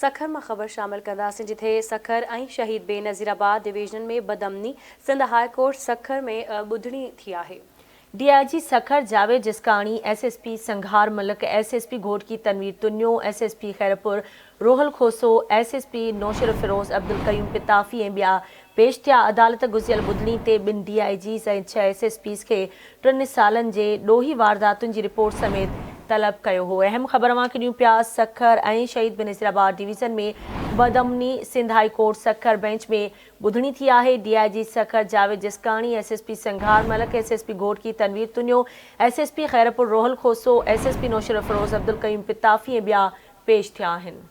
سکر مان خبر شامل ڪنداسين جتي سکر ۽ شهيد بينظيرآباد ڊويزنن ۾ بدامني سنڌ هاء ڪورٽ سکر ۾ ٻڌڻي ٿي آهي. D I G Sukkur Javed Jiskani, S S P Sanghar Malik, S S P Ghotki Tanveer Tunio, S S P Khairpur Rohal Khoso, S S P Naushahro Feroze Abdul Qayyum Pitafi ۽ ٻيا پيش ٿيا. عدالت گذريل ٻڌڻي تي ٻن D I Gs ۽ ڇهه S S Ps کي ٽن سالن جي ڏوهي وارداتن جي رپورٽ سميت طلب ڪيو هو. اهم خبر اوهان کي ڏيون پيا سکر ۽ شهيد بينظيرآباد ڊويزن ۾ بدامني Sindh high court Sukkur bench ۾ ٻڌڻي ٿي آهي. D I G Sukkur Javed Jiskani, S S P Sanghar Malik, S S P Ghotki Tanveer Tunio, S S P Khairpur Rohal Khoso, S S P Naushahro Feroze Abdul Qayyum Pitafi ۽ ٻيا پيش ٿيا آهن.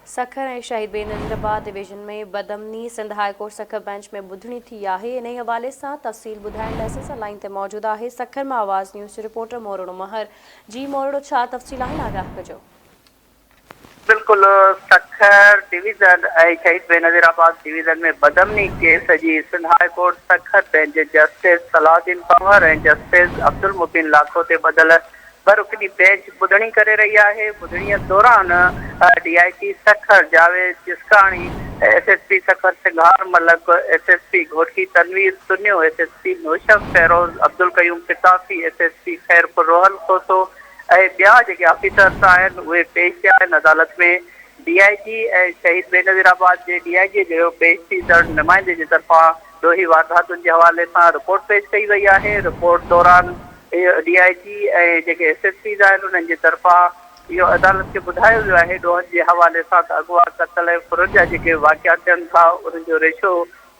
Sukkur ۽ شهيد Benazirabad division ۾ بدامني Sindh high court Sukkur bench ۾ ٻڌڻي ٿي آهي انهي حوالي سان تفصيل ٻڌائڻ لاء اسان سان لائين تي موجود آهي سکر مان آواز نيوز جو رپورٽر مورڙو مهر جي مورڙو ڇا تفصيل آهن آگاهه ڪجو. بلڪل سکر ڊويزن ۽ شهيد بينظيرآباد ڊويزن ۾ بدامني ڪيس جي Sindh high court Sukkur bench justice Salahuddin Panhwar ۽ justice Abdul Mubeen Lakho تي ٻڌل ٻه رڪني بينچ ٻڌڻي ڪري رهي آهي، ٻڌڻي دوران D I G Sukkur Javed Jiskani, S S P Sukkur Sanghar Malik, S S P Ghotki Tanveer Tunio, S S P Naushahro Feroze Abdul Qayyum Pitafi, S S P Khairpur Rohal Khoso ۽ ٻيا جيڪي officers آهن اهي پيش ٿيا آهن، عدالت ۾ D I جي ۽ شهيد بينظيرآباد جي ڊي I جي جو پيش ٿيندڙ نمائندي جي طرفان ڏوهي وارداتن جي حوالي سان رپورٽ پيش ڪئي وئي آهي، رپورٽ دوران ڊي I جي ۽ جيڪي ايس ايس پيز آهن انهن جي طرفان اهو عدالت کي ٻڌايو ويو آهي ڏوهن جي حوالي سان ته اغوا، قتل ۽ ڦرن جا جيڪي واقعا ٿين ٿا انهن جو ريشو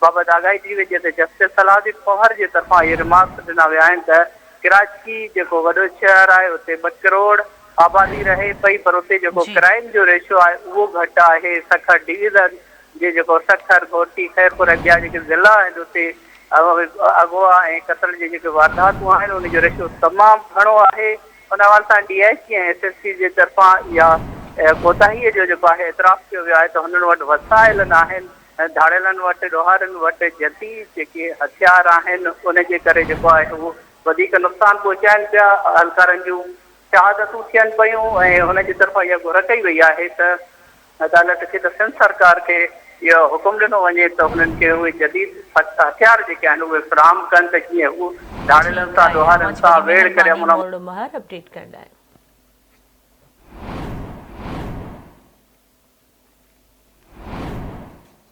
بابت آگاهي ڏني وئي جنهن تي جسٽس صلاح الدين پنهور جي طرفان اهي رمارڪس ڏنا ويا آهن ته ڪراچي جيڪو وڏو شهر آهي اتي ٻه ڪروڙ آبادي رهي پئي پر اتي جيڪو ڪرائيم جو ريشو آهي اهو گهٽ آهي سکر ڊويزن جي جيڪو سکر، گهوٽڪي، خيرپور ۽ ٻيا جيڪي ضلعا آهن اتي اغوا ۽ قتل جي جيڪي وارداتون آهن ان جو ريشو تمام گهڻو آهي ان حوالي سان D I G ۽ S S P جي طرفان اها ڪوتاهي جو جيڪو آهي اعتراف ڪيو ويو آهي ته هنن وٽ وسائل ناهن ڌاڙيلن وٽ ڏوهارين وٽ جديد جيڪي هٿيار آهن ان جي ڪري جيڪو آهي هو وڌيڪ نقصان پهچائن پيا اهلڪارن جون شهادتون ٿين پيون ۽ هن جي طرفان اها گهر ڪئي وئي آهي ته عدالت کي ته سنڌ سرڪار کي اهو حڪم ڏنو وڃي ته هنن کي اهي جديد هٿيار جيڪي آهن اهي فراهم ڪن ته جيئن هو ڌاڙيلن ٺيڪ سان آهي ڏوهارين اوهان جي سان وڏي ويڙهه ڪري مهرباني امن مورڙو مهر اپڊيٽ ڪرڻ لاء.